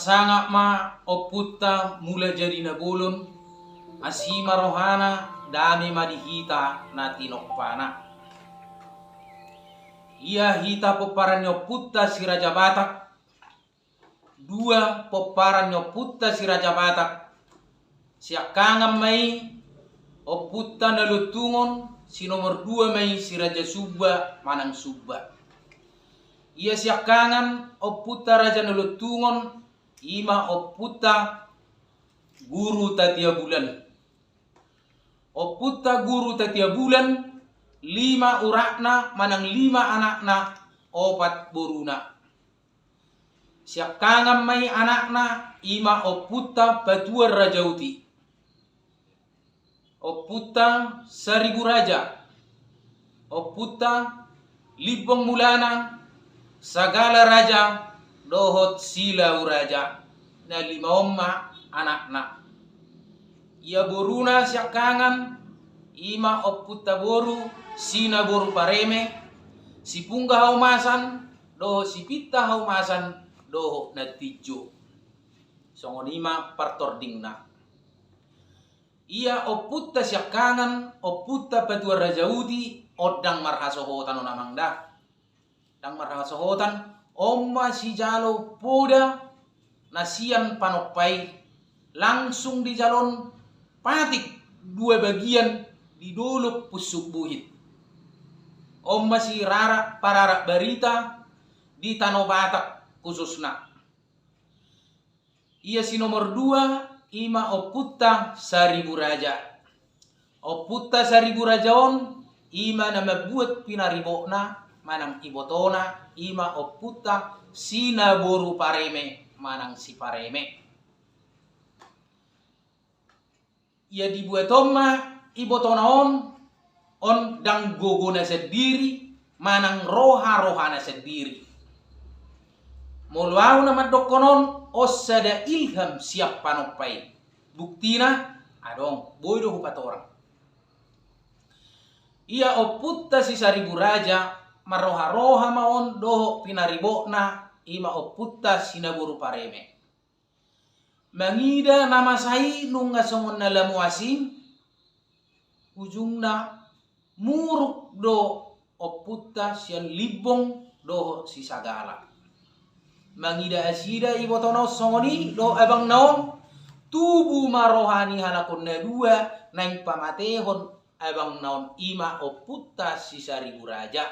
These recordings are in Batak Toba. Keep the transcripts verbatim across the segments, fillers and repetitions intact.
Sangap ma ompunta Mulajadi Nabolon, asi ma rohana, dame ma di hita na tinompana. Ia hita pomparan ni ompunta Si Raja Batak, dua pomparan ni ompunta Si Raja Batak, siangkangan ma i ompunta na lontungon, si nomor dua ma i Si Raja Sumba manang Sumba. Ia siangkangan ompunta Raja na lontungon, i ma ompunta Guru Tatea Bulan. Ompunta Guru Tatea Bulan, lima uratna manang lima anakna, opat boruna. Siangkangan ma i anakna, i ma ompunta Patuan Raja Uti, ompunta Saribu Raja, ompunta Limbong Mulana, Sagala Raja, dohot Silau Raja. Na lima on ma anakna. Ia boruna siangkangan, i ma ompunta boru Sinaboru Pareme, Sipungga Haumasan, dohot Sipinta Haumasan, dohot Nantinjo. Songon i ma partordingna. Ia ompunta siangkangan, ompunta Patuan Raja Uti, on ndang marhasohotan on amang da. Ndang marhasohotan, on ma sijalo poda na sian Panompa i, langsung dijalo on patik dua bagian di Dolok Pusuk Buhit. On ma sirarak pararak barita di Tano Batak khususna. Ia si nomor dua, i ma ompunta Saribu Raja. Ompunta Saribu Raja on, i ma na mambuat pinaribotna manang ibotona, i ma ompunta Sinaboru Pareme manang Sipareme. Ia dibuat on ma ibotona on, on ndang gogona sandiri manang roha-rohana sandiri. Molo ahu na mandokkon on, on sada ilham sian Panompa i. Buktina, adong, boi do hupatorang. Ia ompunta Si Saribu Raja, marroha-roha ma on dohot pinaribotna, i ma ompunta Sinaboru Pareme. Mangida na masa i nunga songon na lamu asing, ujungna muruk do ompunta sian Limbong dohot Sisagala. Mangida nasida ibotona on songon i dohot abangna on, tubu ma roha ni halak on na dua naeng pamatehon abangna on, i ma ompunta Si Saribu Raja.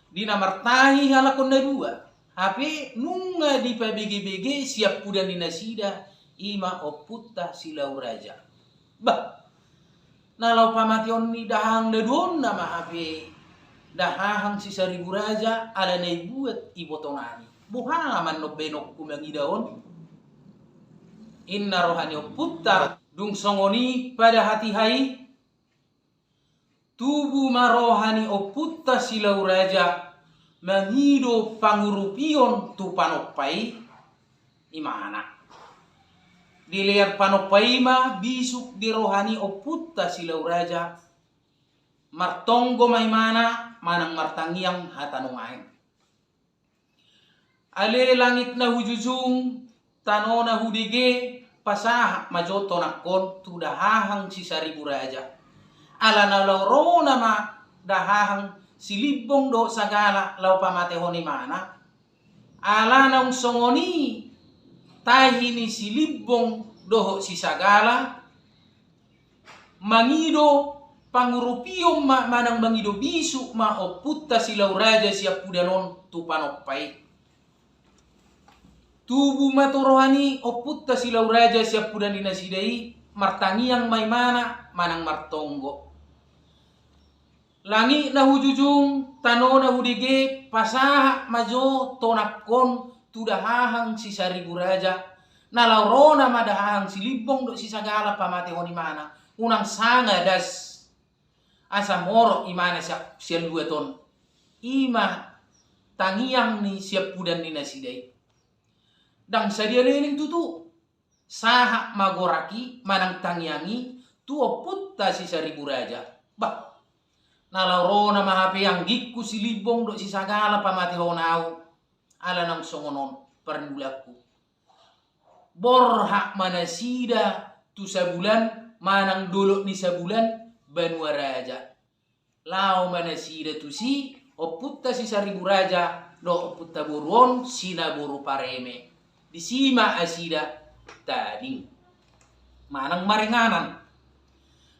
Di na martahi halak on na dua, hape nunga dipabege-bege siampudan ni nasida, i ma ompunta Silau Raja. Bah, na laho pamatehon ni dahahang na dua on nama hape dahahang Si Saribu Raja ala na ibuat ibotonami. Boha ma annon baenonku mangida on? Inna roha ni ompunta. Dung songon i pada hatiha i, tubu ma roha ni ompunta Silau Raja mangido pangurupion tu Panompa i, imana. Dilean Panompa i ma bisuk di roha ni ompunta Silau Raja, martonggo ma imana manang martangiang hata nuaeng. Ale langit na hujujung, tano na hudege, pasahat ma jo tonangkon tu dahahang Si Saribu Raja. Ala na laho ro nama dahahang Si Limbong dohot Sagala laho pamatehon imana. Ala naung songon i tahi ni Si Limbong dohot Si Sagala, mangido pangurupion ma manang mangido bisuk ma ompunta Silau Raja siampudan on tu Panompa i. Tubu ma tu roha ni ompunta Silau Raja siampudan ni nasida i, martangiang ma imana manang martonggo. Langit na hujujung, tano na hudege, pasahat ma jo tonangkon tu dahahang Si Saribu Raja. Na laho ro nama dahahang Si Limbong dohot Si Sagala pamatehon imana. Unang sanga das asa morot imana sia-, sian luat on. I ma tangiang ni siampudan ni nasida i. Ndang sadia leleng tutu. Sahat ma gorak i manang tangiang i tu ompunta Si Saribu Raja. Bah, na laho ro nama hape anggingku Si Limbong dohot Si Sagala pamatehon ahu, ala naung songon on parnulangku. Borhat ma nasida tu Sabulan manang dolok ni Sabulan, Banua Raja. Laho ma nasida tusi, ompunta si Saribu Raja dohot ompunta boru on, si naboru Pareme. Disi ma nasida tading manang maringanan.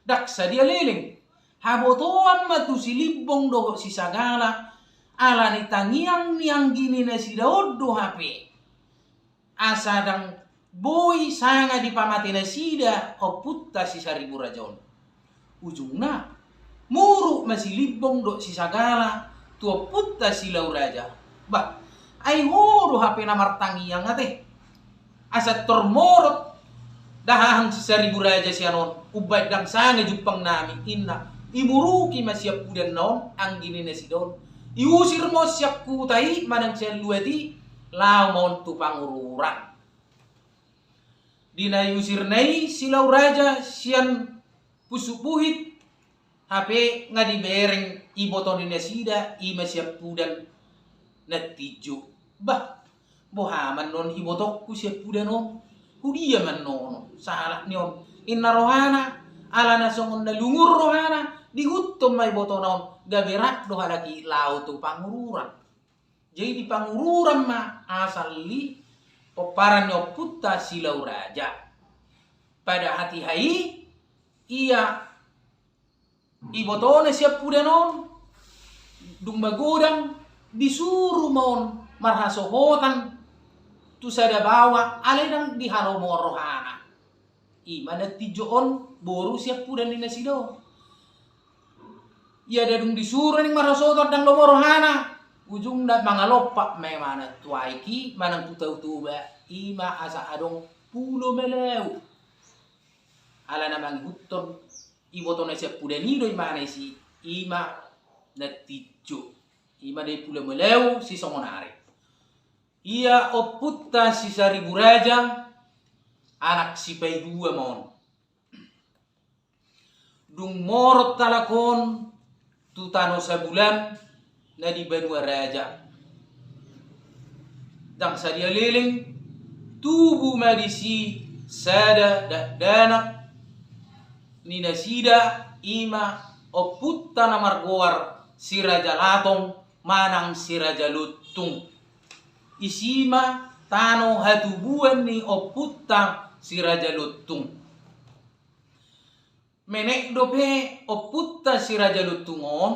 Ndang sadia leleng, habotoan ma tu si Limbong dohot si Sagala, ala ni tangiang ni anggi ni nasida on do hape. Asa ndang boi sanga dipamate nasida ompunta si Saribu Raja on. Ujungna, muruk ma si Limbong dohot si Sagala tu ompunta si Lau Raja. Bah, ai ho do hape na martangiang ate. Asa tor morot dahahang si Saribu Raja sian on, umbaen ndang sanga jumpang nami, inna. Imuruki ma siampudanna on, anggi ni nasida on. Iusir ma on sian huta i manang sian luat i, laho ma on tu Pangururan. Di na iusirna i si Lau Raja sian Pusuk Buhit, hape nga dibereng iboto ni nasida, i ma siampudan na tinjo. Bah, boha ma annon ibotongku siampudan on? Hudia ma annon sahalak ni on? Inna rohana, ala na songon na lungun rohana, diihuthon ma ibotona on, gabe rap do halak i laho tu Pangururan. Jadi di Pangururan ma asal ni pomparan ni ompunta si Lau Raja. Pada hatiha i, ia ibotona siampudan on, dung magodang, disuru ma on marhasohotan tu sada baoa, alai ndang dihalomohon rohana. I ma na tinjo on boru siampudan ni nasida on. Ia dung disuru i marhasohotan ndang lomo rohana, ujungna mangalompa ma imana tu aek i manang tu Tao Toba, i ma asa adong Pulo Malau. Ala na mangihuthon ibotona siampudan i do imana disi, i ma na tinjo. I ma di Pulo Malau sisongon ari. Ia ompunta si Saribu Raja, anak sipaidua ma on. Dung morot halak on tu tano Sabulan na di Banua Raja, ndang sadia leleng, tubu ma disi sada dakdanak ni nasida, i ma ompunta na margoar si Raja Latong manang si Raja Lontung. Disi ma tano hatubuan ni ompunta si Raja Lontung. Menek dope ompunta si Raja Lontung on,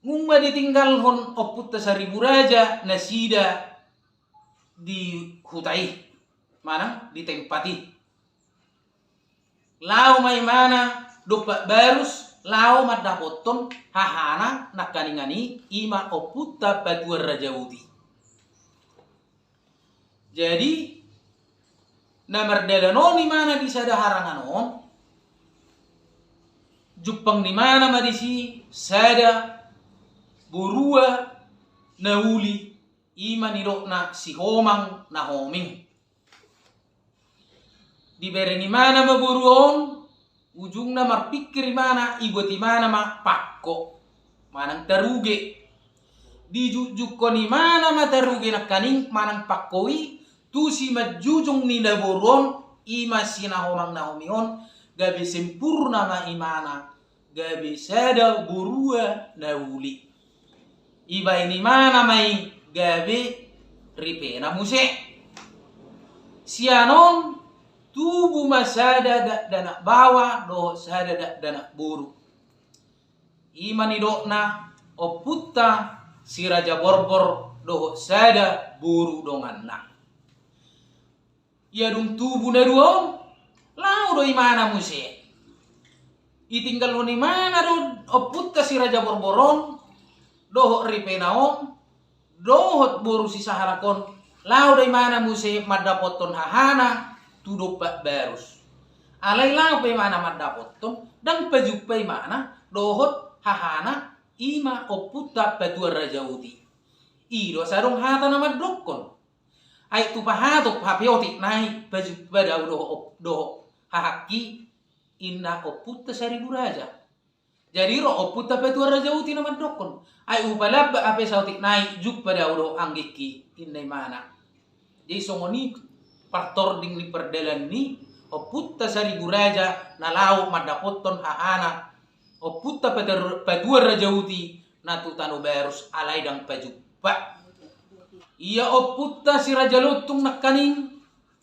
nunga ditinggalhon ompunta Saribu Raja nasida di huta i, manang di tempat i. Laho ma imana dompak barus, laho mandapothon hahana nangkaningan i, i ma ompunta Patuan Raja Uti. Jadi na mardalan on imana di sada harangan on, jumpang ni imana ma disi sada borua na uli, i ma nidokna si Homang Nahoming. Dibereng imana ma borua on, ujungna marpingkir imana, ibuat imana ma pangko manang taruge. Dijukjukhon imana ma taruge nangkaning manang pangko i tu simanjujung ni naboru on, i ma si Nahomang Nahoming on, gabe sempurna ma imana, gabe sada borua na uli. Dibaen imana ma i gabe ripena muse. Sian on tubu ma sada dakdanak baoa dohot sada dakdanak boru, i ma nidokna ompunta si Raja Borbor dohot sada boru donganna. Ia dung tubu na dua on, laho do imana muse. Ditinggalhon imana do ompunta si Raja Borbor on dohot ripena on dohot boru sisahalak on, laho do imana muse mandapothon hahana tu dompak barus. Alai laho pe imana mandapothon, ndang pajumpa imana dohot hahana, i ma ompunta Patuan Raja Uti. I do asa adong hata na mandokkon: Aek tu pahatop hape otik nai, pajumpa do au dohot, dohot hahangki, inna ompunta Saribu Raja. Jadi ro ompunta Patuan Raja Uti na mandokkon: Aek tu palambak hape saotik nai, jumpa do au dohot anggingki, inna imana. Jadi songon i partording ni pardalan ni ompunta Saribu Raja na laho mandapothon hahana ompunta Patar-, Patuan Rajauti na tu Tanobarus alai ndang pajumpang. Ia ompunta si Raja Lontung nangkaning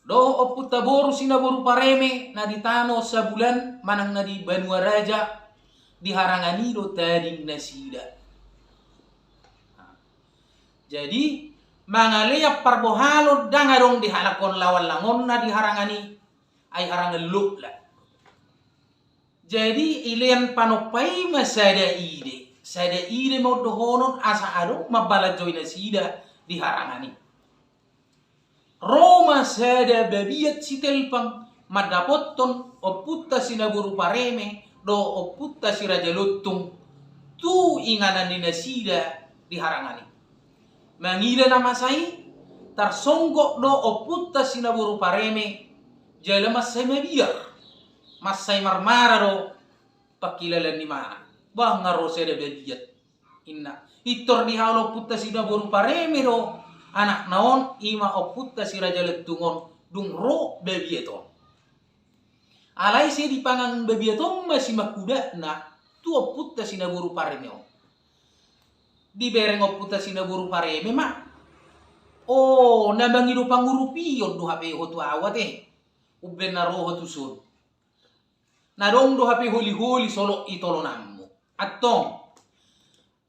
dohot ompunta boru si Naboru Pareme na di Tano Sabulan manang na di Banua Raja, di harangan i do tading nasida. Jadi mangalean parbohalon ndang adong di halak on lawan langonna di harangan i, ai harangan lokna. Jadi ilean panompa i ma sada ide, sada ide ma on dohonon asa adong mambalanjoi nasida di harangan i. Ro ma sada babiat sitelpang mandapothon ompunta si Naboru Pareme dohot ompunta si Raja Lontung tu inganan ni nasida di harangan i. Mangida na masa i, tarsonggot do ompunta si Naboru Pareme jala mansai mabiar, mansai marmara do pangkilalaan ni manang. Bah, nga ro sada babiat, inna. Pintor dihaol ompunta si Naboru Pareme do anakna on, i ma ompunta si Raja Lontung on, dung ro babiat on. Alai sai dipangan babiat on ma simangkudakna tu ompunta si Naboru Pareme on. Dibereng ompunta si Naboru Pareme ma, o, na mangido pangurupion do hape ho tu ahu ate, umbahen na ro ho tuson. Na adong do hape holiholi solot di tolonanmu. Antong,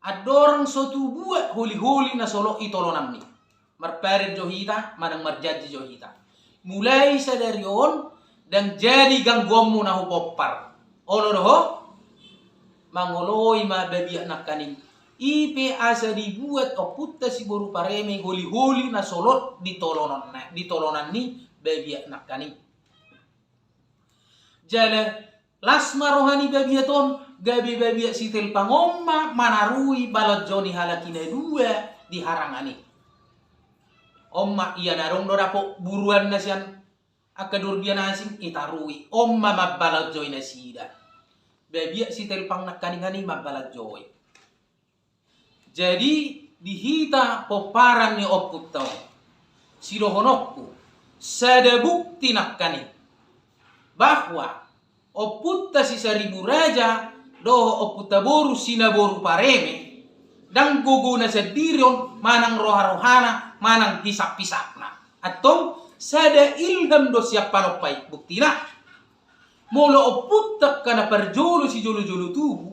andorang so tubuat holiholi na solot di tolonanmi, marpadan jo hita manang marjanji jo hita, mulai sadari on ndang jadi gangguonmu na hupompar. Olo do ho? Mangoloi ma babiat nangkaning i pe asa dibuat ompunta si Boru Pareme holiholi na solot di tolonan, di tolonan ni babiat nangkaning. Jala las ma roha ni babiat on, gabe babiat sitelpang on ma manarui balanjo ni halak i na dua di harangan i. On ma ia na adong do dapot buruanna sian angka durbian asing, itarui, on ma mambalanjoi nasida. Babiat sitelpang nangkaningan i mambalanjoi. Jadi di hita pomparan ni ompunta on, sidohononku, sada bukti nangkaning bahwa ompunta si Saribu Raja dohot ompunta boru si Naboru Pareme ndang gogona sandiri on manang roha-rohana manang hisap-hisapna. Antong sada ilham do sian panompa i. Buktina, molo ompunta angka na parjolo sijolo-jolo tubu,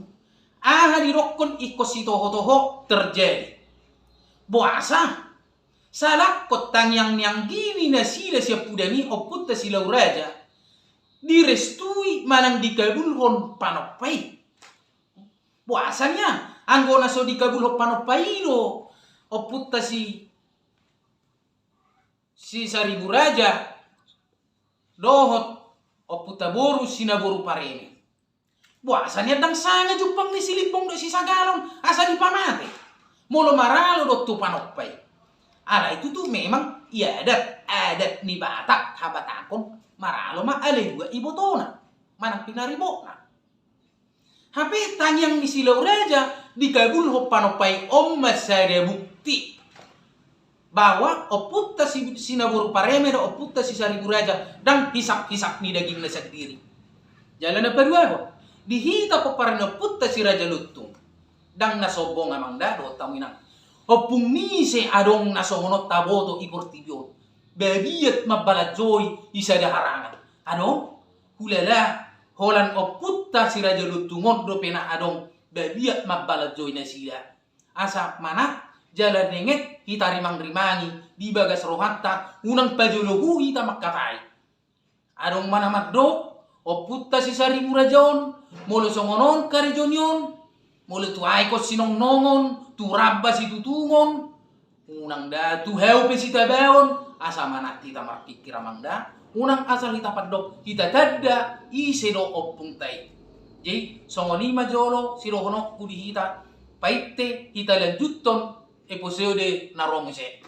aha didokkon ingkon sitoho-toho terjadi. Boasa? Salangkon tangiang ni anggini nasida sian pudan i, ompunta si Lauraja, direstui manang dikabulhon panompa i. Boasa nian anggo na so dikabulhon panompa i do ompunta si, si Saribu Raja dohot ompunta boru si Naboru Pareme? Boasa nian ndang sanga jumpang ni Silimbong dohot si Sagalon asa dipamate molo maralo do tu panompa i? Alai tutu memang iadat, adat ni Batak, habatakon maralo ma ale dua ibotona manang pinaribotna. Hape tangiang ni si Lauraja dikabulhon panompa i, on ma sada bukti bahwa ompunta si, si Naboru Pareme dohot ompunta si Saribu Raja ndang hisap-hisap ni dagingna sandiri. Jala na paduahon, di hita pomparan ni ompunta si Raja Lontung, ndang na sombong amang da dohot hamu inang. Ompung ni ise adong na songon on taboto di portibi on, babiat mambalanjoi di sada harangan? Adong? Hulala, holan ompunta si Raja Lontung on dope na adong babiat mambalanjoi nasida. Asa manat jala nenget hita rimang-rimangi di bagas rohanta, unang pajolohu hita mangkatai. Adong ma na mandok, ompunta si Saribu Raja on, molo songon on karejo ni on, molo tu aek on sinongnongon, tu ramba situtungon, unang da tu hau pe sitabaon. Asa manat hita marpingkir amang da, unang asal hita pandok, hita tanda ise do ompunta i. Jadi songon i ma jolo sidohononku di hita, painte hita lanjuthon episode na ro muse.